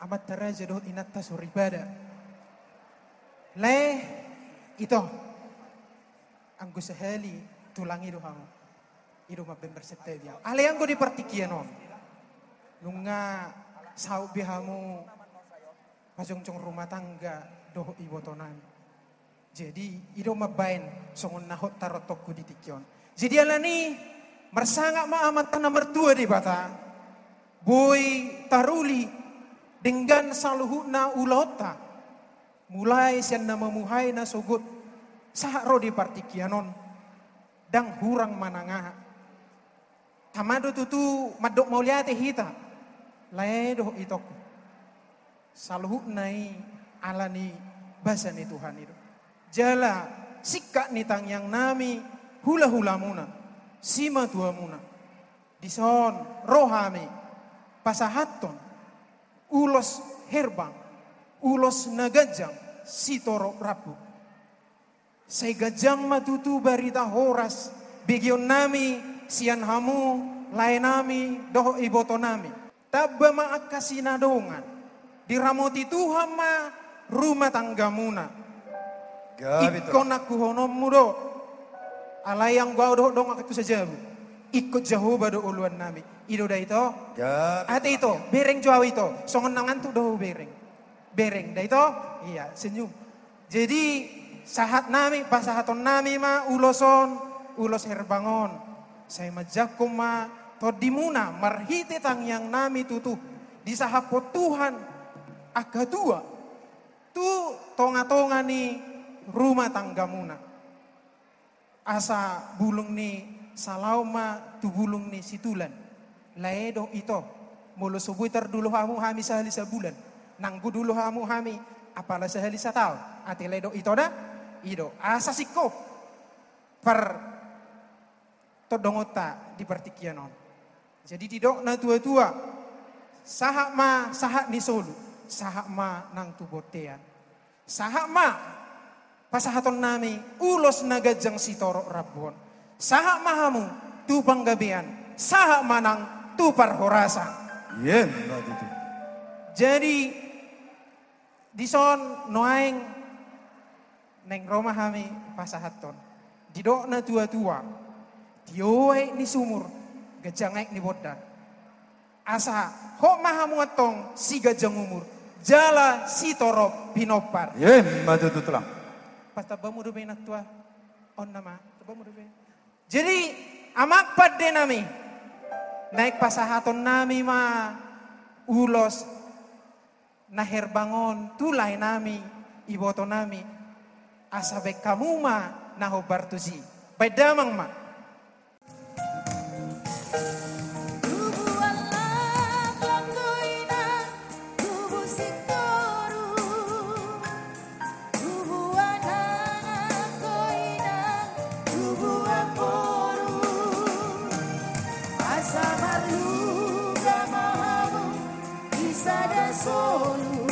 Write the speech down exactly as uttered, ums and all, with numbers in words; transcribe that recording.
Amanta raja dohot inanta soripada. Lae, ito. Anggo sahali tulang i do hamu. I do mambaen marsantabi. Alai anggo di partingkian on, nunga saut be hamu pajongjong rumah tangga dohot ibotonami. Jadi, i do mambaen songon na hot tarontokku di tingki on. Jadi, alani, marsangap ma Amanta na martua Debata, boi taruli denggan saluhutna ulaonta, mulai sian na mamuhai na sogot sahat ro di partingkian on, ndang hurang manang aha. Tama do tutu mandok mauliate hita, lae dohot itongku. Saluhutna i alani basa ni Tuhan i do. Jala singkat ni tangiangnami hulahulamuna, simatuamuna. Dison ro hami pasahathon ulos herbang, ulos na ganjang sitorop rambu. Sai ganjang ma tutu barita horas begeonnami sian hamu, laenami dohot ibotonami. Tamba ma angka sinadongan, diramoti Tuhan ma rumah tanggamuna. Gabe, Tulang. Ingkon angkuhononmu do. Alai anggo au dohot dongan tu sajabu, ingkon Jahowa do oloannami. I do da ito? Gabe. Ate ito, bereng jo au ito. Songon na ngantuk do au bereng. Bereng da ito? Iya, senyum. Jadi, sahatnami, pasahatonnami ma ulos on, ulos herbang on. Sai manjangkon ma tondimuna marhite tangiangnami tutu disahaphon Tuhan angka tua tu tongatonga ni rumah tanggamuna. Asa bulung ni salaon ma tu bulung ni situlan. Lae dohot ito, molo so boi tardulo hamu hami sahali sabulan, nanggo dulo hamu hami apala sahali sataon. Ate lae dohot ito da? I do. Asa singkop partondongonta di partingkian on. Jadi didok na tuatua, sahat ma sahat ni solu, sahat ma nang tu bontean. Sahat ma pasahatonnami ulos na ganjang sitorop rambu on. Sahat ma hamu tu panggabean, sahat ma nang tu parhorasan. Emma tutu. Jadi, dison nuaeng naeng ro ma hami pasahathon. Didok na tuatua, tio aek ni sumur, ganjang aek ni bonda. Asa hot ma hamu antong siganjang umur jala sitorop pinompar. Emma tutu, Tulang. Patambamu dope, Inang tua. On nama, tambamu dope. Jadi, amang pandenami, naeng pasahatonnami ma ulos na herbang on tu laenami, ibotonami, asa baen hamu ma na hombar tusi. Baen damang ma. Tubuan laklak do, Inang, tubu singkoru. Tubuan anak do, Inang, tubuan boru. Asa marluga ma hamu di sada solu.